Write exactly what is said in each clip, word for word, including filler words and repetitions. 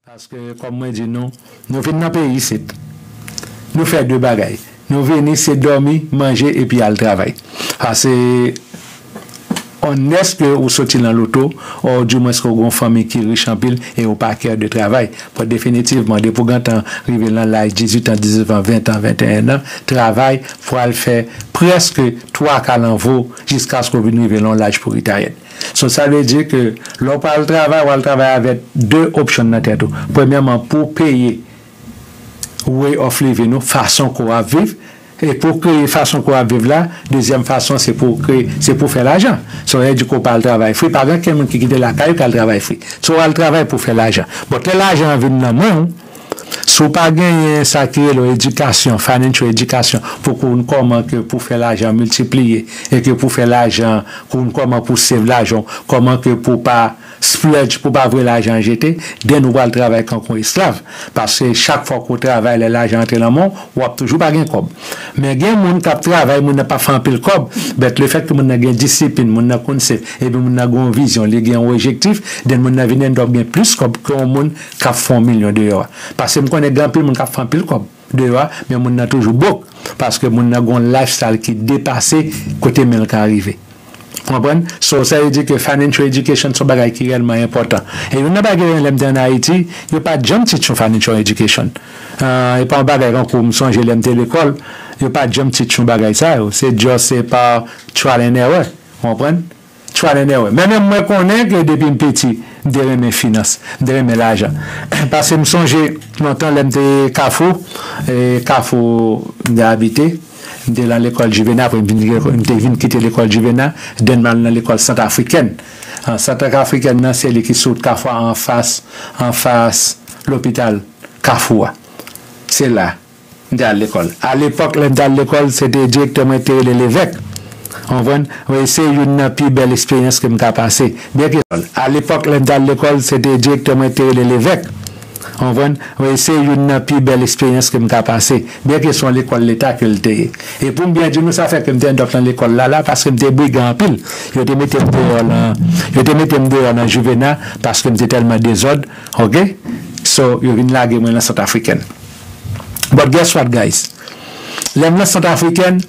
Paske, kòm mwen di nou, nou vin nan peyi isit. Nou fè de bagay. Nou vini, se dòmi, manje, epi al travay. Paske, unless ke ou soti nan loto, ou dimwens ke ou gon fanmi ki rich anpil e ou pa care de travay. But definitivman, depi w gentan rive nan laj dizuit an, diznèf an, ven an, venteyen an, travay pral fè prèske twa ka nan vi w jiskaske w vin rive nan yon laj pou retire. So, sa vle di ke lè w pral travay, w al travay avèk de option nan tèt ou. Premyèman, pou w peye way of living ou, fason ke w ap viv. E pou w kreye fason ke w ap viv la, dezyèm fason, se pou w kreye, se pou w fè lajan. So, lè di ke w pa al travay free, pa gen okenn moun ki kite lakay ou k al travay free. So, w al travay pou w fè lajan. Bon, lè lajan an vin nan men w, si w pa genyen sa ki rele yon edikasyon, financial edikasyon, pou konn kòman ke pou fè lajan miltipliye, e ke pou fè lajan, konn kòman pou save lajan, kòman ke pou pa splurge, pou pa voye lajan jete, then ou pral travay kankou esklav. Paske chak fwa ke w travay, lè lajan antre nan men w, w ap toujou pa gen kòb. Men gen moun k ap travay, moun nan pa fè anpil kòb, but lefètke moun nan gen disiplin, moun nan konn save, epi moun nan gen yon vizyon, li gen yon objektif, then moun nan vin end up gen plis kòb ke yon moun k ap fè yon milyon deyò a. Paske m konnen gen anpil moun k ap fè anpil kòb deyò a, men moun nan toujou broke, paske moun nan gen yon lifestyle ki depase kote men l ka rive. Konprann? So, sa vle di ke financial education se yon bagay ki reyèlman enpòtan. E youn nan bagay lè m te ann Ayiti, yo pa t janm teach yon financial education. Ah, e pa yon bagay kankou m sonje lè m te lekòl, yo pa t janm teach yon bagay sa yo. Se just, se pa trial and error. Konprann? Trial and error. Men menm mwen konnen ke depi m piti, m te renmen finans, m te renmen lajan. Paske m sonje lontan lè m te Kafou, e Kafou m te abite, m te nan lekòl Juvena, apre m vin, m te vin kite lekòl Juvena, then m al nan lekòl Sant Afriken. Ah, Sant Afriken nan, se li ki sou wout Kafou a, anfas, anfas lopital Kafou a. Se la m te al lekòl. Alepòk, lè m te al lekòl, se te direktè mwen te rele Levèk. Konprann? Wi, se youn nan pi bèl eksperyans ke m ka pase. Byenke, alepòk, lè m te al lekòl, se te direktè mwen te rele Levèk. Konprann? Wi, se youn nan pi bèl eksperyans ke m ka pase. Byenke se yon lekòl leta ke l te ye. E pou m byen di nou, sa fè ke m te end up nan lekòl la, la, paske m te brigan anpil. Yo te mete m deyò nan, yo te mete m deyò nan Juvena, paske m te tèlman dezòd, oke? So, yo vin lage mwen nan Sant Afriken. But guess what, guys? Lè m nan Sant Afriken,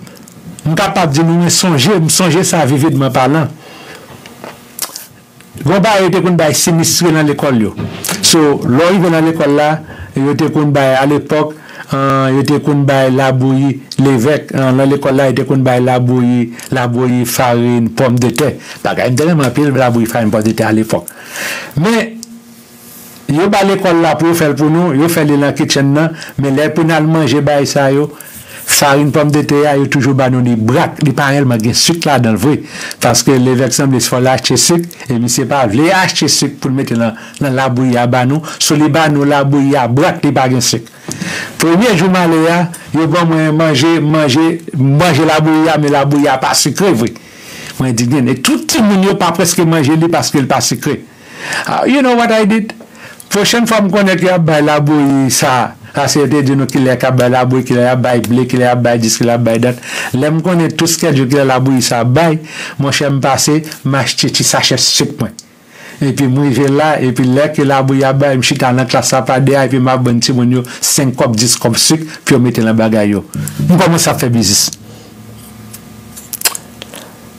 m kapab di nou, mwen sonje, m sonje sa vividman palan. Gon bagay yo te konn bay sinistre nan lekòl yo. So, lè w rive nan lekòl la, yo te konn bay, alepòk, ah, yo te konn bay labouyi Levèk, ah, nan lekòl la, yo te konn bay labouyi, labouyi farin pòmdetè. Bagay m te renmen anpil, labouyi farin pòmdetè alepòk. Men, yo ba lekòl la pou yo fè l pou nou, yo fè li nan kitchen nan, men lè pou n al manje bagay sa yo, farin pòmdetè a, yo toujou ba nou li brak, li pa reyèlman gen sik ladan l vre. Paske Levèk sanble se fò l achte sik, e misye pa vle achte sik pou l mete nan, nan labouyi a ba nou, so li ba nou labouyi a brak, li pa gen sik. Premye jou m ale a, yo ban mwen manje, manje, manje labouyi a, men labouyi a pa sikre vre. Mwen di, "Gen, e tout timoun yo pa prèske manje li paske l pa sikre." Ah, you know what I did? Pwochèn fwa m konnen ke y ap bay labouyi sa, paske yo te di nou kilè k ap bay labouyi, kilè y ap bay ble, kilè y ap bay dis, kilè y ap bay dat. Lè m konnen tou schedule kilè labouyi sa ap bay, monchè, m pase, m achte ti sachè sik mwen. Epi m rive la, epi lè ke labouyi ap bay, m chita nan klas la pa dèyè, epi m ap vann timoun yo senk kòb, dis kòb sik pou yo mete nan bagay yo. M kòmanse ap fè biznis.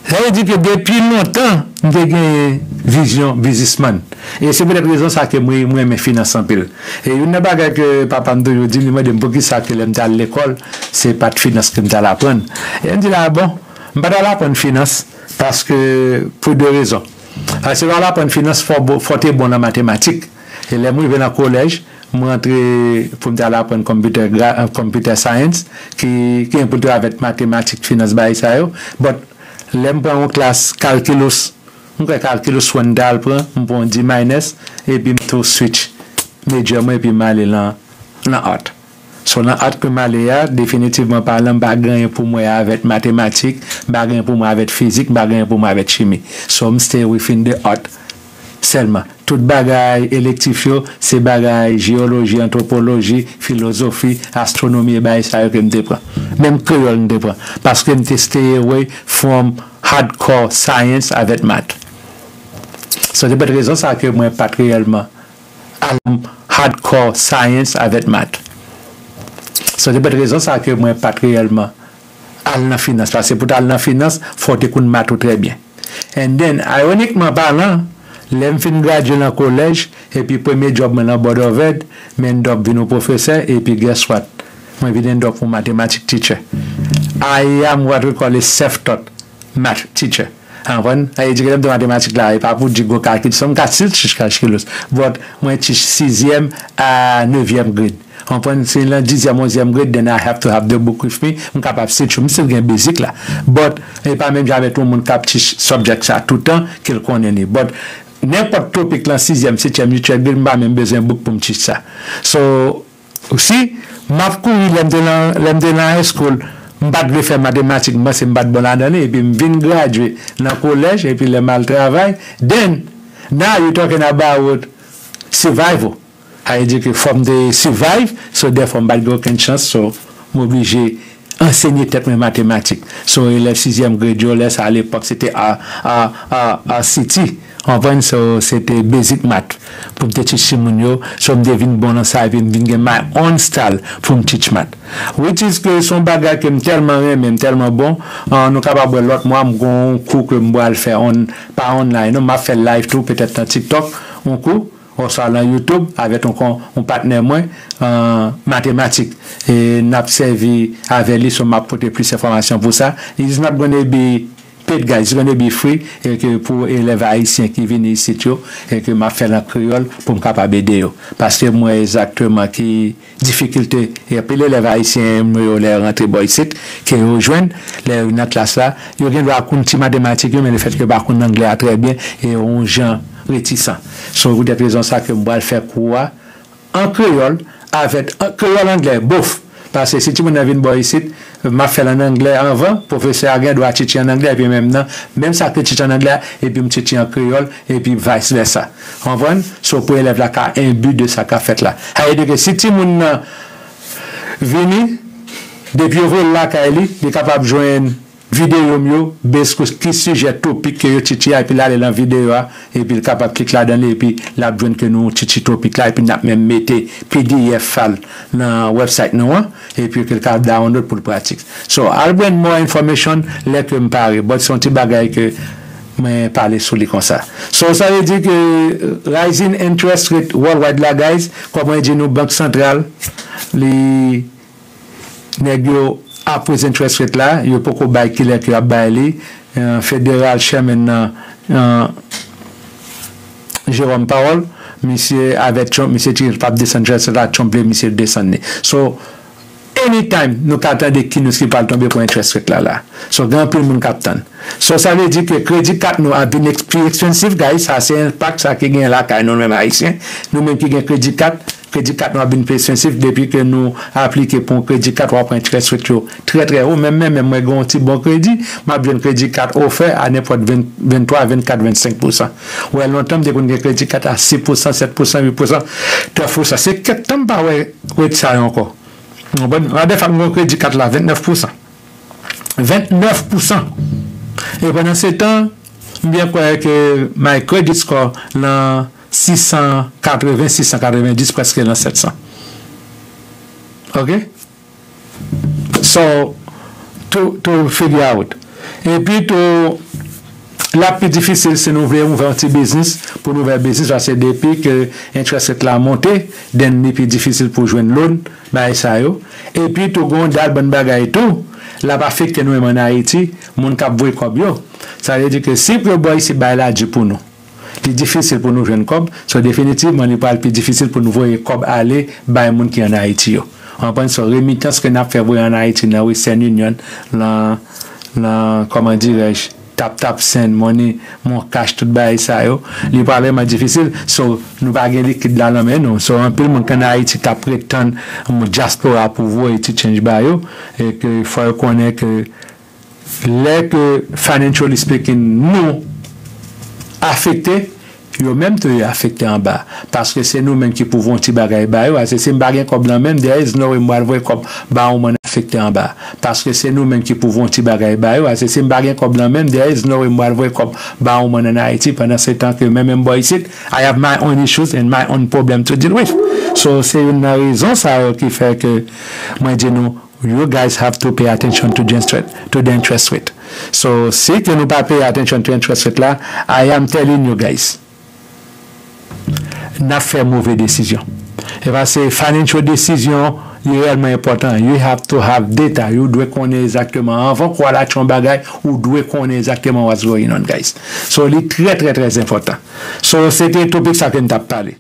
Sa vle di ke depi lontan, m te genyen vizyon biznismann. E se poutèt rezon sa ke mwen, mwen renmen finans anpil. E youn nan bagay ke papa m toujou di m, li mande m poukisa ke lè m t al lekòl, se pa t finans ke m t al aprann. E m di l, a bon, m pa t al aprann finans, paske pou de rezon. Paske lè w al aprann finans, fò w bon, fò w te bon nan matematik. E lè m rive nan kolèj, m rantre pou m te al aprann computer, gra- computer science, ki, ki gen pou l te avèk matematik, finans, bagay sa yo. But lè m pran yon klas calculus, m kwè calculus one m te al pran, m pran yon D minus, epi m tou switch major mwen, epi m ale nan, nan art. So, nan art ke m ale a, definitivman palan, m pa gen anyen pou m wè avèk matematik, m pa gen anyen pou m wè avèk fizik, m pa gen anyen pou m wè avèk chimi. So, m stay within the art sèlman. Tout bagay elektif yo, se bagay jeyoloji, antwopoloji, filozofi, astwonomi e bagay sa yo ke m te pran. Menm kreyòl m te pran. Paske m te stay away from hardcore science avèk math. So, se poutèt rezon sa ke mwen pa t reyèlman al nan hardcore science avèk math. So, se poutèt rezon sa ke mwen pa t reyèlman al nan finans. Paske pou w t al nan finans, fò w te konn math ou trè byen. And then, ironikman palan, lè m fin gradye nan kolèj, epi premye djòb mwen nan Board of Ed, m end up vin yon pwofesè, epi guess what? Mwen vin end up yon matematik teacher. I am what we call a self-taught math teacher. Konprann? Sa vle di ke lè m te matematik la, e pa pou di gwo kalkil, so m ka still teach calculus, but mwen teach sizyèm a nevyèm grade. Konprann? Si nan dizyèm, onzyèm grade, then I have to have the book with me. M kapab still teach, m still gen basic la. But, e pa menm jan avèk yon moun k ap teach subject sa toutan, ke l konnen li. But, nenpòt topic lan sizyèm, setyèm, uityèm grade, m pa menm bezwen book pou m teach sa. So, si m ap kouri lè m te nan, lè m te nan high school, m pa t vle fè matematik, m panse m pa t bon ladan li, epi m vin gradye nan kolèj, epi lè m al travay, then, now you talking about survival. Sa vle di ke fò m te survive, so therefore m pa t gen okenn chans, so m oblije ansenye tèt mwen matematik. So, elèv sizyèm grade yo, lè sa a, alepòk, se te a, a, a, a city. Konprann? So, se te basic math pou m te teach timoun yo. So, m te vin bon nan sa, epi m vin gen my own style pou m teach math. Which is ke se yon bagay ke m tèlman renmen, m tèlman bon. Ah, nou kapab wè lòt mwa, m gen yon kou ke m pral fè on, pa online, non, m ap fè live tou, petèt nan TikTok, yon kou. Oswa nan YouTube avèk yon, yon patnè mwen, euh, matematik. E n ap sèvi avè li, so m ap pote plis enfòmasyon pou sa. It's not gonna be paid, guys. It's gonna be free. E ke pou elèv ayisyen ki vini isit yo, e ke m ap fè l an kreyòl pou m kapab ede yo. Paske m wè egzakteman ki difikilte, e anpil elèv ayisyen yo lè yo rantre bò isit, ke yo jwenn, lè yo nan klas la, yo gen dwa konn ti matematik yo, men lefètke yo pa konn anglè a trè byen, e yo yon jan retisan. So, poutèt rezon sa ke m pral fè kou a an kreyòl, avèk an, kreyòl anglè, bof. Paske si timoun nan vin bò isit, m ap fè l an anglè anvan, pwofesè a gen dwa titye an anglè, epi menm nan, menm sa ke titye an anglè a, epi m titye an kreyòl, epi vice versa. Konprann? So, pou elèv la ka enbi de sa k ap fèt la. Sa vle di ke si timoun nan vini, depi yo voye l lakay li, li kapab jwenn videyo m yo, base ki sijè, topik ke yo titye a, epi l ale nan videyo a, epi l kapab klik ladan li, epi l ap jwenn ke nou titye topik la, epi n ap menm mete P D F file nan website nou an, epi ke l ka download pou l pratik. So, I'll bring more information lè ke m pare, but se yon ti bagay ke mwen pale sou li konsa. So, sa vle di ke rising interest rate worldwide la, guys, kòm mwen di nou, Bank Santral, li nèg yo ap raise interest rate la, yo poko bay kilè ke y ap bay li. Euh, Federal Chairman nan, euh, Jerome Powell, misye avèk Trump, misye di l p ap desann interest rate la, Trump vle misye desann li. So, anytime nou ka tande ki news ki pral tonbe pou interest rate la la. So, gen anpil moun k ap tann. So, sa vle di ke kredi kat nou ap vin ex-, pi expensive, guys. Sa se enpak sa ki gen lakay nou menm Ayisyen. Nou menm ki gen kredi kat, kredi kat nou ap vin pi expensive depi ke nou aplike pou yon kredi kat, w ap wè interest rate yo trè, trè wo. Menm, menm, menm mwen gen yon ti bon kredi, m ap jwenn kredi kat ofè a nenpòt ven, venntwa, vennkat, vennsenk pousan. Wè, lontan, m te konn gen kredi kat a sis pousan, sèt pousan, uit pousan, twèf pousan. Se kèk tan m pa wè rate sa yo ankò. Ou konprann? Radè fak m gen yon kredi kat la, ventnèf pousan. Ventnèf pousan. E pandan se tan, m byen kwè ke my credit score nan sis san katreven, sis san katrevendis, prèske nan sèt san. Ok? So, to, to figure out. Epi tou, l ap pi difisil si nou vle ouvè yon ti biznis, pou nou ouvè biznis, paske depi ke interest rate la monte, then li pi difisil pou jwenn loan, bagay sa yo. Epi tou, gen yon dal bann bagay tou, l ap afekte nou menm ann Ayiti, moun k ap voye kòb yo. Sa vle di ke si pou yo bò isit bay la di pou nou, li difisil pou nou jwenn kòb, so definitivman li pral pi difisil pou nou voye kòb ale bay moun ki ann Ayiti yo. Ou konprann? So remitans ke n ap fè voye ann Ayiti nan Western Union, nan, nan, kòman dirèj, TapTap, Send Money, MonCash, tout bagay sa yo, li pral vrèman difisil. So, nou pa gen likid la nan men nou. So, anpil moun ki ann Ayiti k ap ret tann dyaspora pou voye ti change ba yo, e ke fò yo konnen ke lè ke, financially speaking, nou afekte, yo menm tou yo afekte anba. Paske se nou menm ki pou voye yon ti bagay ba yo. Paske si m pa gen kòb nan men m, there is no way m pral voye kòb ba yon moun afekte anba. Paske se nou menm ki pou voye yon ti bagay ba yo. Paske si m pa gen kòb nan men m, there is no way m pral voye kòb ba yon moun ann Ayiti. Pandan se tan ke mwen menm bò isit, I have my own issues and my own problem to deal with. So se youn nan rezon sa yo ki fè ke mwen di nou, you guys have to pay attention to the interest, to the interest rate. So si ke nou pa pay attention to interest rate la, I am telling you guys, n ap fè move desizyon. E paske financial decision li reyèlman enpòtan. You have to have data. Ou dwe konnen egzakteman. Anvan ke w al achte yon bagay, ou dwe konnen egzakteman what's going on, guys. So li trè, trè, trè enpòtan. So se te topik sa ke n t ap pale.